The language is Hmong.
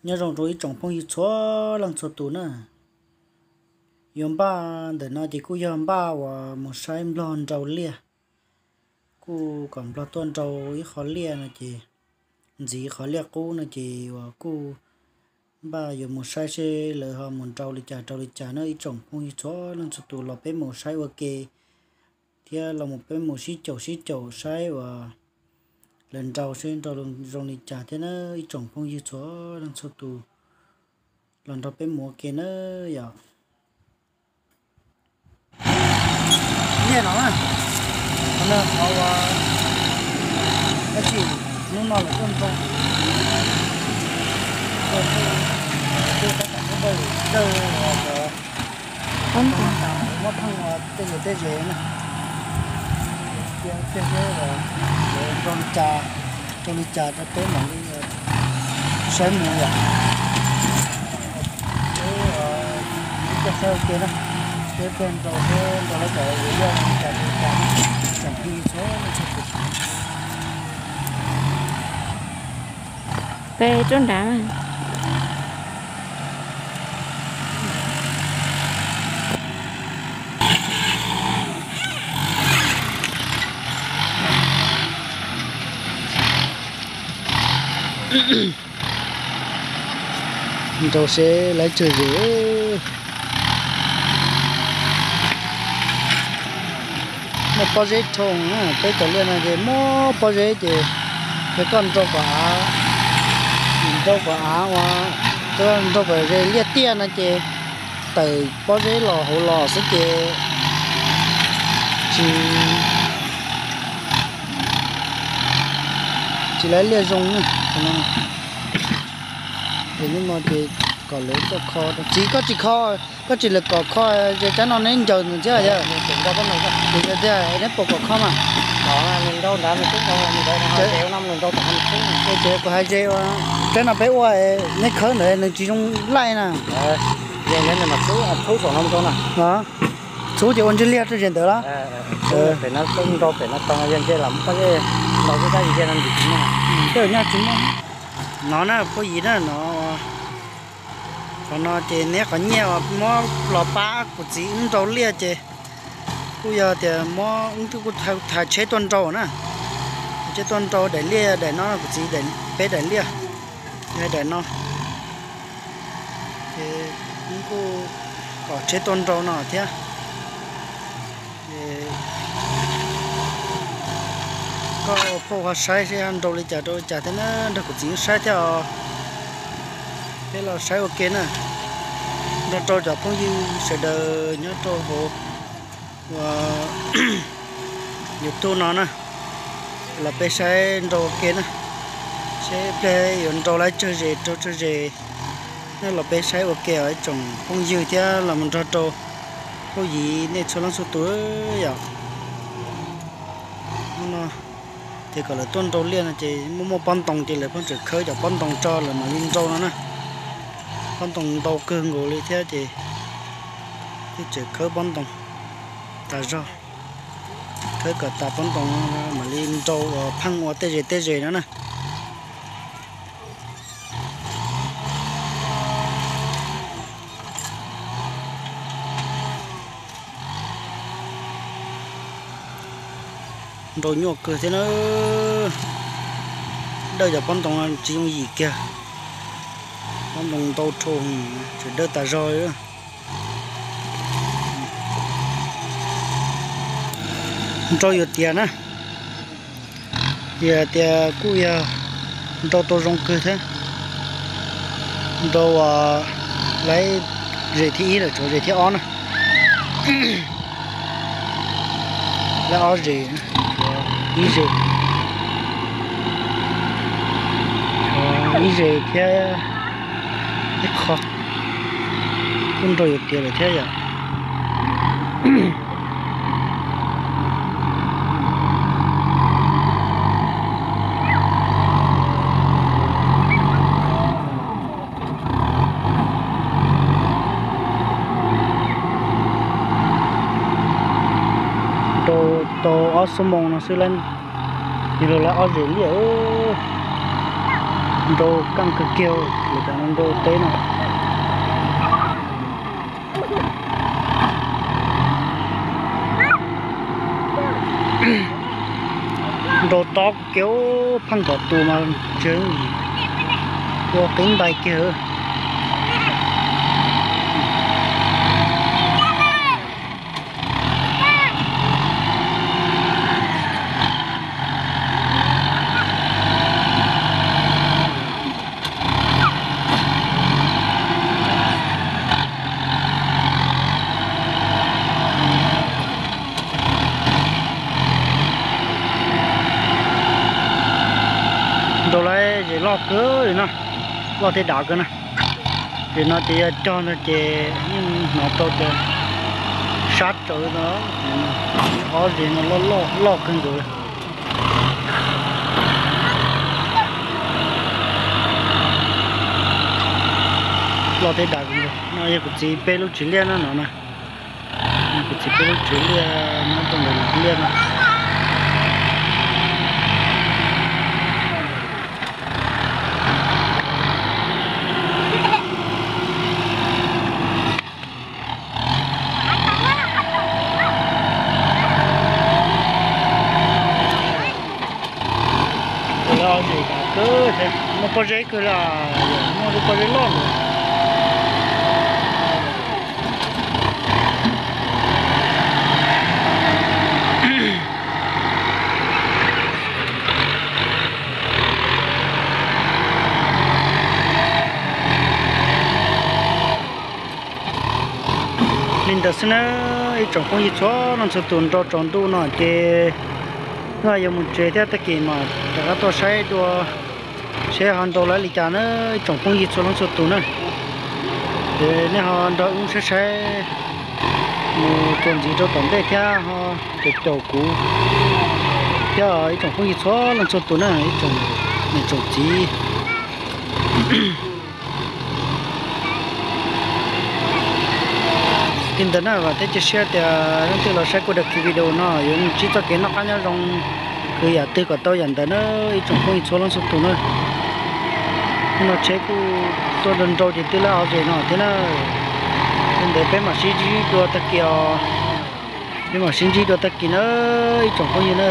Nyob zoo rau ib tsoom phooj ywg txhua leej txhua tus na. Yuav npaj ntawm no ces kuj yog npaj uas mus saib nplog nrau liaj. Kuj kom nplog tuaj nrau ib qho liaj no ces, ntxiv qhov liaj qub no ces uas kuj npaj yuav mus saib seb lawv ho mus nrau li cas rau li cas na ib tsoom phooj ywg txhua leej txhua tus los peb mus saib ua ke, thiab los mus peb mus sib caum sib caum saib uas lawv nrau seb nrau zoo li cas thiab na ib tsoom phooj ywg txhua leej txhua tus los nrog peb mus ua ke na yom. Liaj no, qhov no qhov uas dab tsi hnub no lawv tuaj nrau, tuaj, tuaj tab tom muab dawj, dawj, muab pheej ua tej zes tej zes na. Cia, cia seb lawv nrau li cas, nrau li cas rau peb mam li saib mus yom. Peb, peb saib ua ke na, peb pheej nrau, peb nrau lawv kom yuav yog li cas li cas na, tsoom phooj ywg txhua leej txhua tus. Peb rub nrad. Nrau seb lawv tsawg zes. Muaj pob zeb dhau, peb cov liaj no ces muaj pob zeb ces, ces koj nrau kom av, nrau kom av uas, nrau kom zes liaj tiaj no ces tawm pob zeb los hauv los xwb ces tsis, tsis lawv liaj zoo na. Ces hnub no ces kom lawv tuaj kho, txiv koj tsis kho, koj tsis lawv kom kho zes cab no neb ncaws ntawd thiab yog? Tiag, neb puas kom kho mas? Ces kuv hais zes cab no peb ua, neb khawb ntawd nws tsis zoo laij na. Txhub ces ua ntsej liaj rau zes ntawd los? Tej nyaj tsis muaj. No na phooj ywg na no, qhov no ces neb qhov nyiaj uas muab los pab kuv txiv wb nrau liaj ces kuj yog tias muab, wb kuj thaiv tsheb tuaj nrau na. Tsheb tuaj nrau daim liaj daim no, kuv txiv peb daim liaj, yog daim no. Ces wb kuj kom tsheb tuaj nrau no thiab. Koj ua phauj ho saib seb nrau li cas rau li cas thiab na, nrog kuv txiv wb saib thiab os. Peb los saib ua ke na, nrog rau cov phooj ywg sawv daws nyob rau hauv uas YouTube no na, los peb saib nrau ua ke na, seb pliag yuav nrau lawv tsawg zes rau tsawg zes na, los peb saib ua ke os ib tsoom phooj ywg thiab los mus nrog rau phooj ywg nej txhua leej txhua tus yom. Hnub no ces kom lawv tuaj nrau liaj no ces muaj muaj pob ntoos ces lawv pheej tseem khawb cov pob ntoos tso lawv mam li nrau no na. Pob ntoos ntau kawg nkaus li thiab ces pheej tseem khawb pob ntoos tas zog, khawb kom tas pob ntoos mam li nrau uas pheej ua tej zes tej zes no na. Nrau nyuaj kawg thiab na. Dawj cov pob ntoos tsis yooj yim kiag. Pob ntoos ntau dhau, tseem dawj tas zog li. Nrau yuav tiav na, yog tias kuj yog nrau tau zoo kawg thiab. Nrau uas laib zes thib ib lawm tshuav zes thib ob na. Laib ob zes, ib zes, ib zes thiab ib qho. Kuj nrau yuav tiav lawm thiab yom. Nrau tau ob xuab moos no xwb, yog lawv laib ob zes liaj. Nrau kaj kawg kiag, lawv cov nrau teb no. Nrau tob kiag, pheej kom tus mas tsev ua qib ntais kiag. Nrau lawm, zem loj kawg li no, loj thiab dav kawg na. Ces no ces yog cog no ces yeej hnov tau tias sab tsawv no, ob zem no loj loj kawg nkaus li. Loj thiab dav kawg nkaus. No yog kuv txiv peb lub tsev liaj no no na. Kuv txiv peb lub tsev liaj nyob rau ntawm liaj no. Lawv zem dav kawg thiab, muaj pob zeb kawg li, muaj lub pob zeb loj ntawd. Li ntawd xwb na, ib tsoom phooj ywg txhua leej txhua tus, nrau tsaus ntuj no ces no yuav mus tsev thiab, tag kis mam rov qab tuaj saib dua, saib ho nrau lawm li cas na ib tsoom phooj ywg txhua leej txhua tus na. Ces nej ho nrog wb saib saib mus txuas ntxiv rau tom ntej thiab ho caum caum kuv thiab ib tsoom phooj ywg txhua leej txhua tus na, ib tsoom niam tsoom txiv. Li ntawd na, vam thiab cia siab tias leej twg los saib kuv daim video no yuav ntsib txoj kev noj qab nyob zoo, khwv yam twg kom tau yam ntawd na ib tsoom phooj ywg txhua leej txhua tus na. Hnub no tsheb kuj tuaj nrau nrau ces twb lawb ob zem no thiab na. Li ntawd peb mam sib ntsib dua tag kis os. Peb mam sib ntsib dua tag kis na ib tsoom phooj ywg na.